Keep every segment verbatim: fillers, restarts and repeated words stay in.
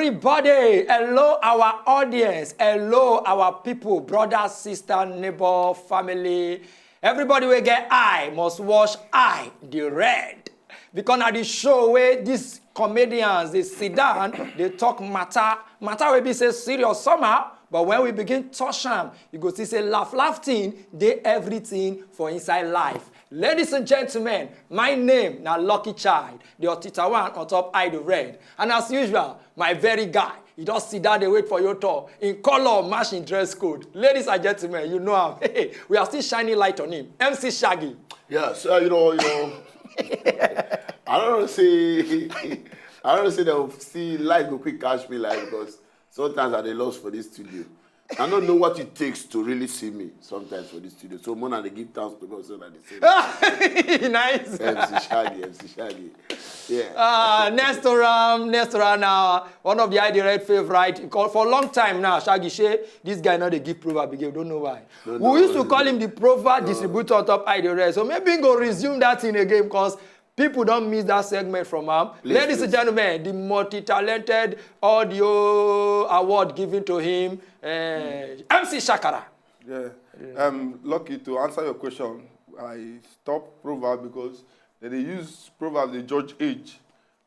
Everybody, hello our audience, hello our people, brother, sister, neighbor, family. Everybody wey get eye must watch Eye the Red. Because na the show wey these comedians dey sit down, dey talk matter, matter wey be say serious somehow, but when we begin touch am, you go see say laugh, laugh thing dey everything for inside life. Ladies and gentlemen, my name na Lucky Child, the Otita one on top Eye the Red. And as usual, my very guy, he just sit down dey wait for your turn. In color, match in dress code. Ladies and gentlemen, you know him. We are still shining light on him. M C Shaggy. Yeah, so you know, you know, I don't know say, I don't know say they'll see life go quick catch me like because sometimes I dey lost for this studio. I don't know what it takes to really see me sometimes for this studio. So Mona dey give thanks to God so that they say Nice. M C Shaggy, M C Shaggy. Yeah. Uh, next round, next round now. One of the Eye the Red favorite. He call for a long time now. Shaggy Shay, this guy now dey give proverb again. We don't know why. No, we no, used to no. Call him the proverb distributor on top Eye the Red. So maybe he go resume that thing again because people don't miss that segment from him. Please, Ladies and please. Gentlemen, the multi-talented audio award given to him, uh, M C Shakara. Yeah. Um, Lucky, to answer your question, I stop proverb because they dey use proverb dey judge age.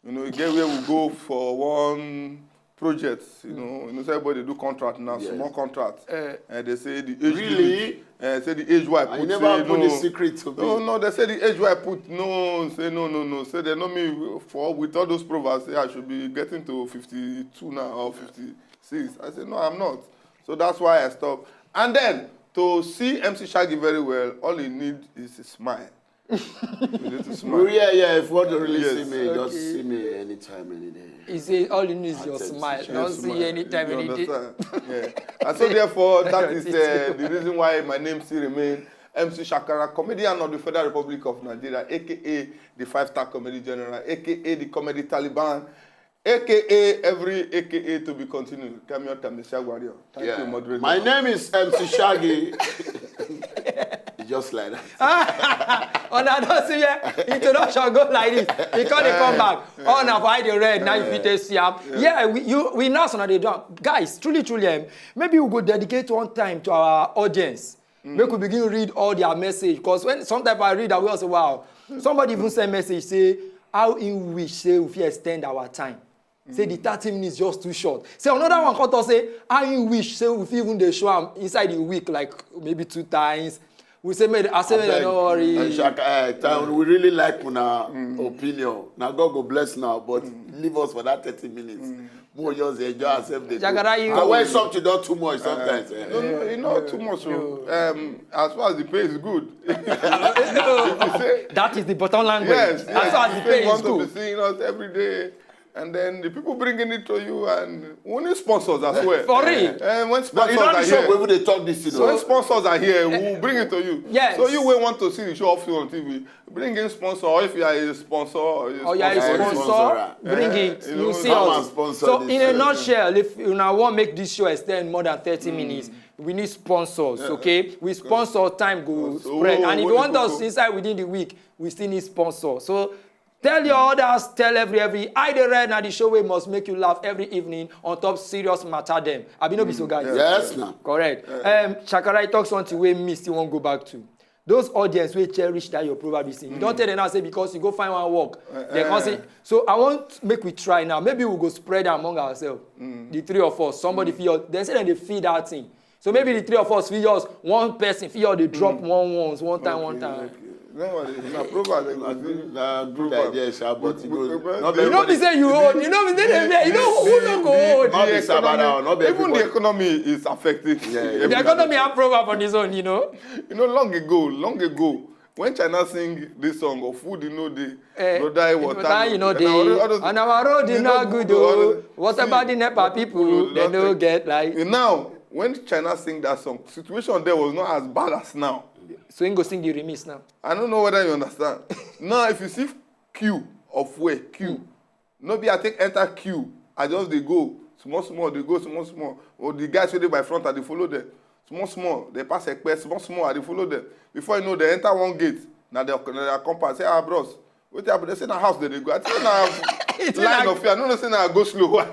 You know, you get where we go for one project, you know, you know, say everybody do contract now, Yes. Small contract. Eh. And they say the age Really? Limit, uh, say the age why And put you never say open no. The secret to me. No, no, they say the age why put no, say no, no, no. Say they know me for with all those proverbs, say I should be getting to fifty-two now or fifty-six. I say no, I'm not. So that's why I stop. And then to see M C Shaggy very well, all you need is a smile. You need to Oh, smile. Yeah, yeah. If you want to really Yes. See me, just Okay. See me anytime, any day. He say all you need is At your M C smile. Shaggy. Don't Yes, see smile. anytime You any day. Understand? Yeah. And so therefore, that is uh, the reason why my name still remains M C Shakara, comedian of the Federal Republic of Nigeria, A K A the five-star comedy general, A K A the comedy Taliban, A K A every A K A to be continued. Kemi Otamisi Agwario. Thank Yeah. You, moderator. My name is M C Shaggy. It's just like that. Una don see where introduction go like this. He come dey come back. Oh, na for Eye the Red. Now you fit take see am. Yeah, we you we now una dey do am. Guys, truly, truly, um, maybe we go dedicate one time to our audience. Make we begin read all their message. Because when sometimes I read, I will say, wow. Somebody even send message say how he wish say we fit extend our time. Say the thirty minutes just too short. Say another one come talk say how he wish say we fit even dey show am inside the week, like maybe two times. We say make I say make dem no worry. And Shaka, eh, time, we really like una opinion. Now God go bless now, but leave us for that thirty minutes. More just enjoy ourselves. Dey Jagara, you- But when something don too much sometimes. Eh. No, no, you know too much. So, um, as far as the pay is good. That is the bottom language. Yes, As yes. far as the pay is Want to be good. Seeing us every day, and then the people bringing it to you, and we need sponsors as well. For real. And when But you sponsors don't are show here, people they talk this, you when know. Sponsors are here, we will bring it to you. Yes. So you will want to see the show often on T V. Bring in sponsor, or if you are a sponsor, or, Or you are a sponsor, sponsor, Sponsor. Bring Eh, it. you You know, see Come us. and sponsor So this in a show. Nutshell, if you now want make this show extend more than thirty minutes, we need sponsors. Okay, we sponsor time go So, spread, oh, and if what you want the us people- inside within the week, we still need sponsors. So tell your others, tell every every. Eye the Red na the show wey must make you laugh every evening on top serious matter dem. Abi no be so, guys? Yes, now. Correct. Um, Shakara talk something wey me still wan go back to. Those audience wey cherish that your proverb thing. You don tell them now say because you go find one work. They come say, so I want make we try now. Maybe we go spread am among ourselves. The three of us, somebody feel. They say dem dey feel that thing. So maybe the three of us feel yours. One person feel dey drop one once, one time, one time. No worry, na proverb dem go do. Na good idea, sha, but you We- know, we- not You know, be everybody- say you old. You know, be say dem, you know who no go old. Not be Sabada, not be Even the everybody. Economy is affected. Yeah, The Economy have proverb for this one, you know. You know, long ago, long ago, when China sing this song of food, you know, the Eh, no die water, water, you know, and all those- and our road is you not know, good, all oh. those- What see, about the NEPA people? They no nothing. Get like. And now, when China sing that song, situation there was not as bad as now. So he go sing the remix now. I don't know whether you understand. Now, if you see queue of where queue, no be I take enter queue. I just dey go small small, dey go small small. Or the guys wey dey by front, I dey follow them small small. They pass Ekpe small small, I dey follow them. Before you know, they enter one gate. Now they, they compass say, ah, bros, wetin happen? They say na house they dey go. I think na line of fear. I no know say na go slow. Why?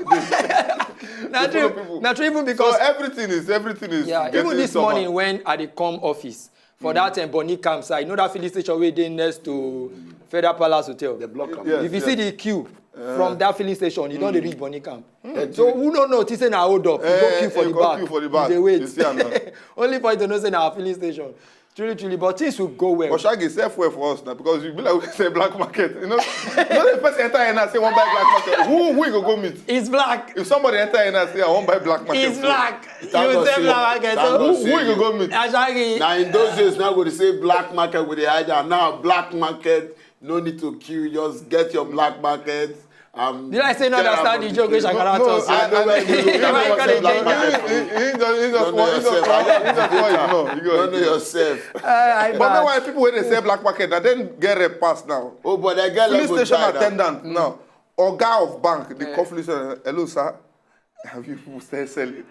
Na true, na true, even because so everything is, everything is yeah, even this morning when I dey come office for that um, Bonny Camp side, you know that filling station wey dey next to Federal Palace Hotel. The block am. Yes, if you see the queue from that filling station, you don dey reach Bonny Camp. So who no know? Think say na hold up. You go queue for the back. You dey wait. Only for you to know say na filling station. Truly, truly, but things will go well. But Shaggy, sell fuel for us now because you be like we sell black market. You know, you know the person enter here now say one buy black market. Who who you go go meet? It's black. If somebody enter here now say I wan buy black market. It's black. You sell black market. So who who you go go meet? Shaggy. Now in those days now we dey say black market with the idea. Now black market no need to queue. Just get your black market. Um, you like say no understand the joke wey Shakara talk. I know where you go. He just he just want he just want he just want you know. You know yourself. But meanwhile, people wey dey sell black market na dem get rep pass now. Oh, but I get police station attendant now. Oga of bank dey call police station. Hello, sir. Have you people sell sell it?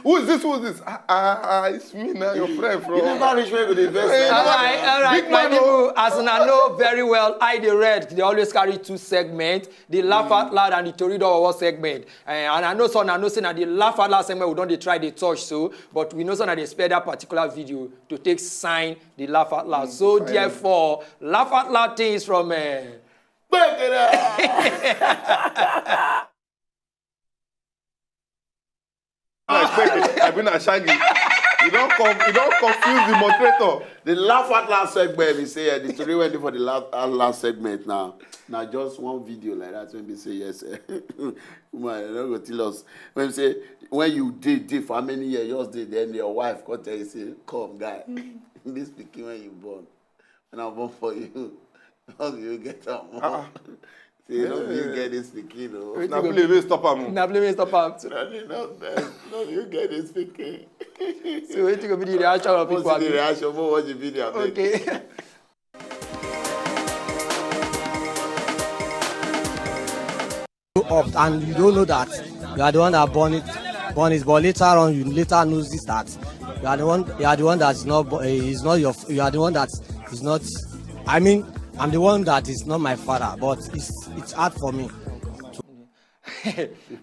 Who is this? Who is this? Ah, ah, ah, it's me now, your friend from. You never reach where you go dey invest. All right, all right, my people, as una know very well, I dey red. They always carry two segments: the laugh out loud and the tori don work segment. Eh, and I know so, I know say na the laugh out loud segment we don dey try dey touch so, but we know so na dey spare that particular video to take sign the laugh out loud. So therefore, laugh out loud things from. Uh, Like, I been a Shaggy. You don't come. You don't confuse the moderator. The laugh at last segment. He say uh, the story went for the last uh, last segment now. Now just one video like that when they say yes. Woman, you don't go tell us. When say when you did did for how many years, just did then your wife come tell you say, come guy, this pikin when you born. And I born for you. How do you get am? Uh-uh. Say, no, you get this pikin, oh. Na play wey stop am. Na play wey stop am. No, no, no, you get this pikin. So wetin go be the reaction of people? The reaction, but watch the video. Okay. Up and you don't know that you are the one that born it, born it. But later on, you later knows this that you are the one, you are the one that is not, is not your, you are the one that is not. I mean, I'm the one that is not my father, but it's it's hard for me.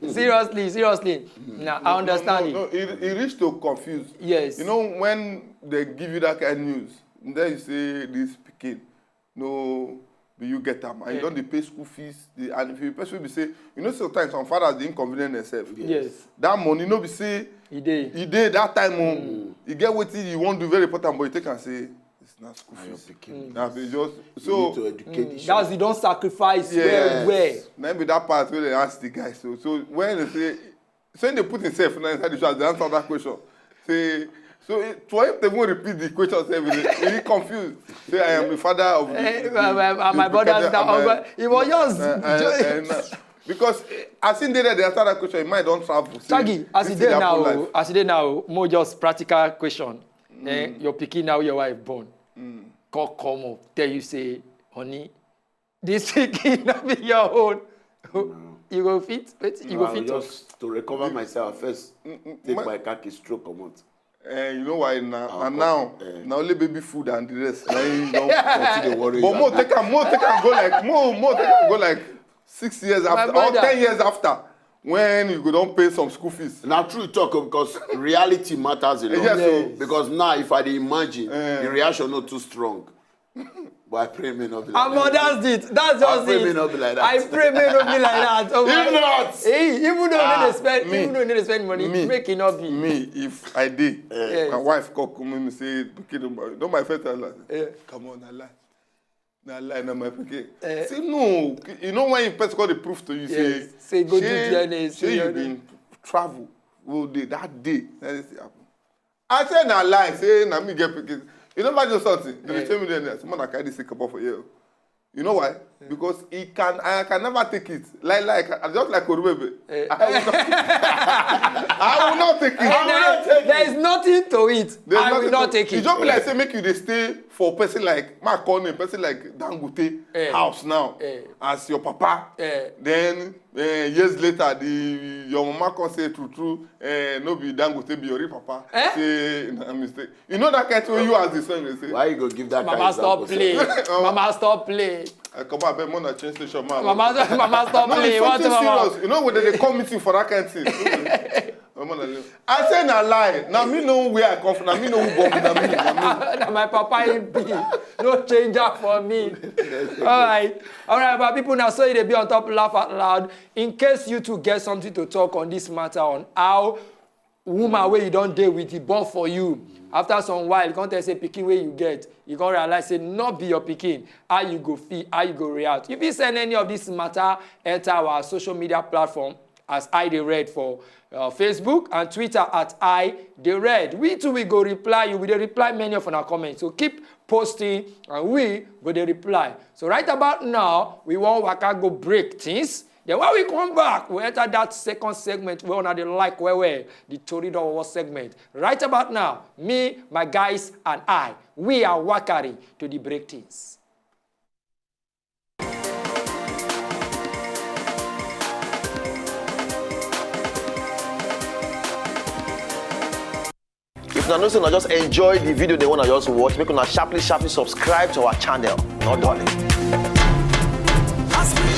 Seriously, seriously. Now I understand. No, no, it, it reached to confuse. Yes. You know when they give you that kind of news, then you say this pikin no be you get am and you don dey pay school fees the and if you person be say you know sometimes some fathers dey inconvenient themselves. Yes. That money no be say e dey e dey that time o mm. E get wetin you wan do very important but you take am say it's not school fees. Na be just so you need to educate mm. That's you don sacrifice yes. Well well. Na be that part wey dey ask the guy so so when they say So he dey put himself now inside the shoes, dey answer that question. Say, so he, for him to even repeat the question, sef, he dey he confused. Say, I am the father of the. Eh, my, my, my brother, sister, uncle, he was just. Uh, uh, uh, because eh, as he dey there, dey answer that question, him mind don travel. Say, Shaggy, as he dey now, as he dey now, more just practical question. Mm. Eh, your pikin now, your wife born. Mm. Call come up, tell you say, honey, this pikin no be your own. You go fit wetin you go fit talk. Just to recover myself first take my khaki stroke comot. Eh, you know why na and now na only baby food and the rest na him don continue dey worry you. But mo take am mo take am go like mo mo take am go like six years after or ten years after when you go don pay some school fees. Na true you talk o because reality matters a lot. Yes o. Because now if I dey imagine the reaction no too strong. But I pray may not be like that. Omo, that's it. That's just it. I pray may not be like that. I pray may not be like that. Omo. If not, hey, even though you no dey spend, even though you no dey spend money, make e not be. Me, if I dey, my wife come come me say, pikin don buy, don buy first time like, come on, na lie, na lie, na my pikin. Say no, you know when person come dey prove to you say, say go do D N A, say you been travel, go dey that day, na this thing happen. I say na lie, say na me get pikin. You never do something. They dey tell me then, someone na carry this thing comot for here. You know why? Because he can, I can never take it. Like, like, I just like Orumebe. I will not, I will not take it. I will not take it. There's nothing to it. There's I will nothing not to- take It it. Just be like say make you dey stay for person like, make I call name, person like Dangote Eh. house now Eh. as your papa. Eh. Then uh, years later, the your mama come say true true, uh, no be Dangote be your real papa. Eh? Say na mistake. You know that kind of thing you as the son dey say. Why you go give that kind Mama, of stop example, play. sir? Mama, stop play. I come back, beg more than change station, man. Mama, mama, stop No, play. it's What, something mama? Serious. You know when they call meeting for that kind of thing. Mama na leave. I say na lie. Now me know where I come from. Now me know who born me. Now me. Na me. Na my papa him be. No change am for me. All right. All right, but people now say they be on top laugh out loud. In case you two get something to talk on this matter on how woman wey you don dey with e born for you. After some while, you come tell say pikin wey you get, you come realize say no be your pikin. How you go feel? How you go react? You fit send any of this matter enter our social media platform as I dey read for uh, Facebook and Twitter at I dey read. We too we go reply you. We dey reply many of our comments. So keep posting and we go dey reply. So right about now, we wan waka go break things. Then when we come back, we enter that second segment wey una dey like well well, the Tori Don War segment. Right about now, me, my guys, and I, we are wakari to the break things. If una know say una just enjoy the video they wanna just watch, make una sharply sharply subscribe to our channel. No darling. As we